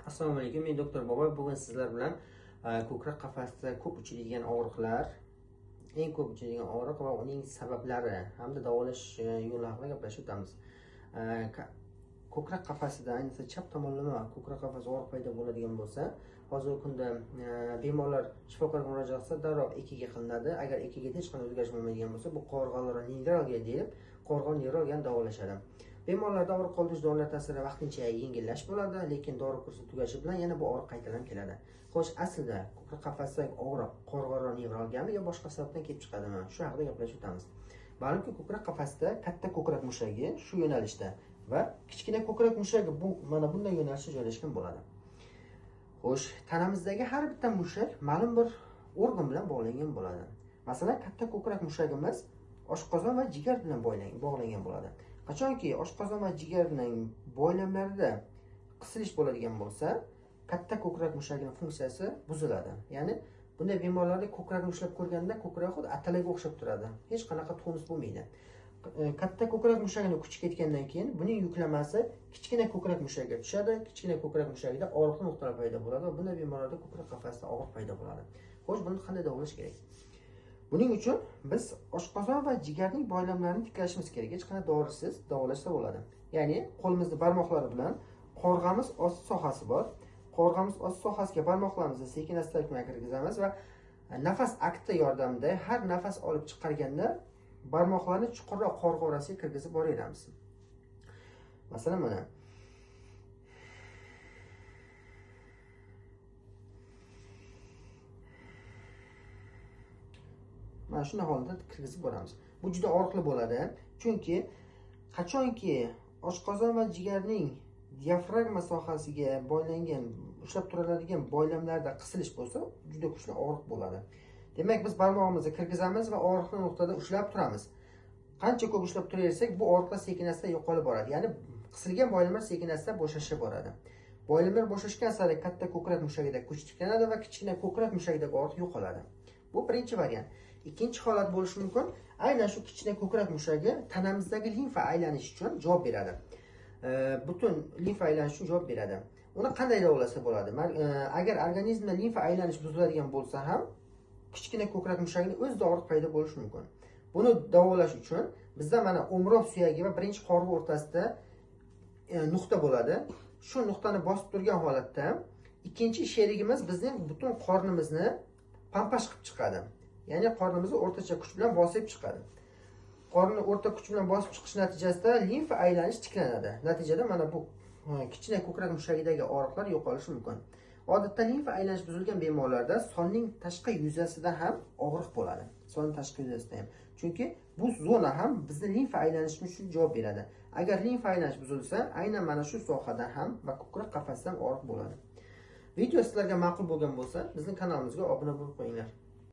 Assalomu alaykum, men doktor Boboy. Bugun sizlar bilan ko'krak qafasida ko'p uchraydigan og'riqlar, eng ko'p uchraydigan og'riq va uning sabablari hamda davolash yo'li haqida gaplashib o'tamiz. Ko'krak qafasida, ayniqsa chap tomonlama ko'krak qafasi og'riq paydo bo'ladigan bo'lsa, hozirgi kunda bemorlar shifokorga murojaat qilsa, darrov EKG qilinadi. Agar EKGda hech qanday o'zgarish bo'lmaydigan bo'lsa, bu qo'rg'onlar nevralgiya deyilib, qo'rg'on nevralgiyani davolashadi. Bemorlarda og'riq qoldirish dorilar ta'siri vaqtincha yengillash bo'ladi, lekin dori kursi tugashi bilan yana bu og'riq qaytalanib keladi. Xo'sh, aslida ko'krak qafasidagi og'riq qo'rg'onlar nevralgiyami yo boshqa sababdan kelib chiqadimi? Shu haqida gaplashib o'tamiz. Ma'lumki, ko'krak qafasida katta ko'krak mushagi shu yo'nalishda va kichkina ko'krak mushagi bu mana bunday yo'nalishda joylashgan bo'ladi. Xo'sh, tanamizdagi har bitta mushak ma'lum bir organ bilan bog'langan bo'ladi. Masalan, katta ko'krak mushagimiz oshqozon va jigar bilan bog'langan bo'ladi. Qachonki oshqozon va jigarning boylamlarida qisilish bo'ladigan bo'lsa, katta ko'krak mushagining funksiyasi buziladi. Ya'ni bunday bemorlarda ko'krakni ushlab ko'rganda ko'krak xuddi atalaga o'xshab turadi. Hech qanaqa tonus bo'lmaydi. Katta ko'krak mushagini kuchi ketgandan keyin buning yuklamasi kichkina ko'krak mushagiga tushadi. Kichkina ko'krak mushagida og'riqli nuqtalar paydo bo'ladi va bunday bemorlarda ko'krak qafasida og'riq paydo bo'ladi. Xo'sh, buni qanday davolash kerak? Buning uchun biz oshqozon va jigarning boylamlarini tiklashimiz kerak. Hech qanday dorisiz davolashsa bo'ladi. Ya'ni qo'limizni barmoqlari bilan qo'rg'amiz osti sohasi bor. Qo'rg'amiz osti sohasiga barmoqlarimizni sekin astalik bilan kirgizamiz va nafas akti yordamida har nafas olib chiqarganda barmoqlarni chuqurroq qo'rg'a orasiga kirgizib boraveramiz. Masalan, mana shunday holda kirgizib boramiz. Bu juda og'riqli bo'ladi, chunki qachonki oshqozon va jigarning diafragma sohasiga boylangan, ushlab turiladigan boylamlarda qisilish bo'lsa, juda kuchli og'riq bo'ladi. Demak, biz barmog'imizni kirgizamiz va og'riqli nuqtada ushlab turamiz. Qancha ko'p ushlab turaversak, bu og'riqlar sekin-asta yo'qolib boradi. Ya'ni qisilgan boylamlar sekin-asta bo'shashib boradi. Boylamlar bo'shashgan sari katta ko'krak mushagida kuch tiklanadi va kichkina ko'krak mushagidagi og'riq yo'qoladi. Bu birinchi variant. Ikkinchi holat bo'lishi mumkin. Aynan shu kichkina ko'krak mushagi tanamizdagi limfa aylanishi uchun javob beradi. Butun limfa aylanishi uchun javob beradi. Uni qanday davolasa bo'ladi? Agar organizmda limfa aylanish buziladigan bo'lsa ham, kichkina ko'krak mushagining o'zida og'riq paydo bo'lishi mumkin. Buni davolash uchun bizda mana o'mrov suyagi va birinchi qorga o'rtasida nuqta bo'ladi. Shu nuqtani bosib turgan holatda ikkinchi sherigimiz bizning butun qornimizni pampash qilib chiqadi. Ya'ni qornimizni o'rtacha kuch bilan bosib chiqadi. Qorni o'rta kuch bilan bosib chiqish natijasida limfa aylanish tiklanadi. Natijada mana bu kichkina ko'krak mushagidagi og'riqlar yo'qolishi mumkin. Odatda limfa aylanish buzilgan bemorlarda sonning tashqi yuzasida ham og'riq bo'ladi. Sonning tashqi yuzasida ham. Chunki bu zona ham bizni limfa aylanishi uchun javob beradi. Agar limfa aylanish buzilsa, aynan mana shu sohada ham va ko'krak qafasidan og'riq bo'ladi. Video sizlarga ma'qul bo'lgan bo'lsa, bizning kanalimizga obuna bo'lib qo'yinglar.